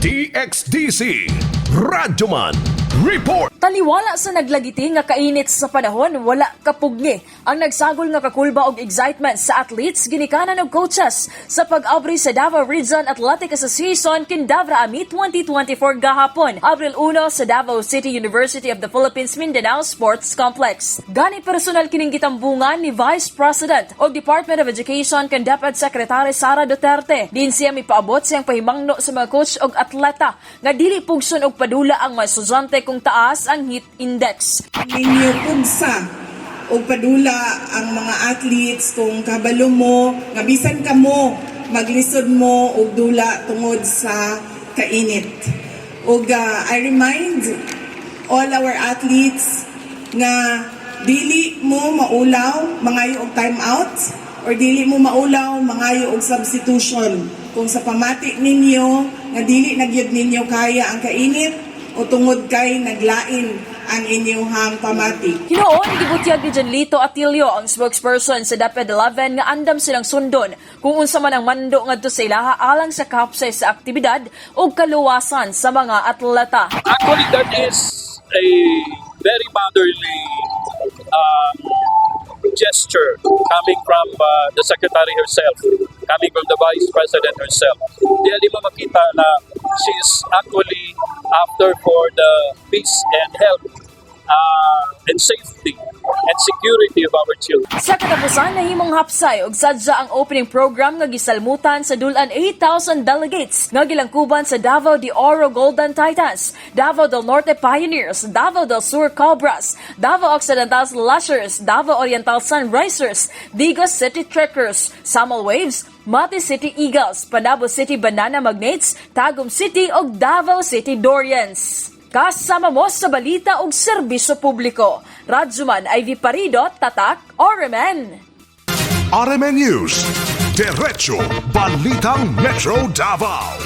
DXDC Radyoman Report. Taliwala sa naglagiti nga kainit sa panahon, wala kapugni ang nagsagol nga kakulba og excitement sa athletes, ginikanan og coaches sa pag-abri sa Davao Region Athletic Association Kindavra Ami 2024 gahapon, Abril 1, sa Davao City University of the Philippines Mindanao Sports Complex. Gani personal kining gitambungan ni Vice President og Department of Education kan DepEd Secretary Sara Duterte. Din siya mipaabot siyang pahimangno sa mga coach og atleta nga dili pugson og padula ang mga estudyante kung taas ang heat index. Ninyo pugsa o padula ang mga athletes kung kabalo mo nga bisan kamo maglisod mo og dula tungod sa kainit. Ug I remind all our athletes nga dili mo maulaw mangayo og time out or dili mo maulaw mangayo og substitution kung sa pamati ninyo nga dili na gyud ninyo kaya ang kainit o tungod kay naglain ang inyong pamati. Hinuon, gibutyag ni Janlito Atilio, ang spokesperson sa DepEd 11, nga andam silang sundon kung unsa man ang mando ngadto sa ilaha alang sa kahapsay sa aktibidad ug kaluwasan sa mga atleta. Actually, that is a very motherly gesture coming from the secretary herself, coming from the vice president herself. Di mo makita na she's actually after for the peace and health and safety and security of our children. Sa katapusan, nahimong hapsay og sadya ang opening program nga gisalmutan sa dulan 8,000 delegates nga gilangkuban sa Davao de Oro Golden Titans, Davao del Norte Pioneers, Davao del Sur Cobras, Davao Occidental Slashers, Davao Oriental Sunrisers, Digos City Trekkers, Samal Waves, Mati City Eagles, Panabo City Banana Magnates, Tagum City ug Davao City Dorians. Kasama mo sa balita ug serbisyo publiko. Radyoman Ivy Parido, Tatak, RMN. RMN News. Diretso Balitang Metro Davao.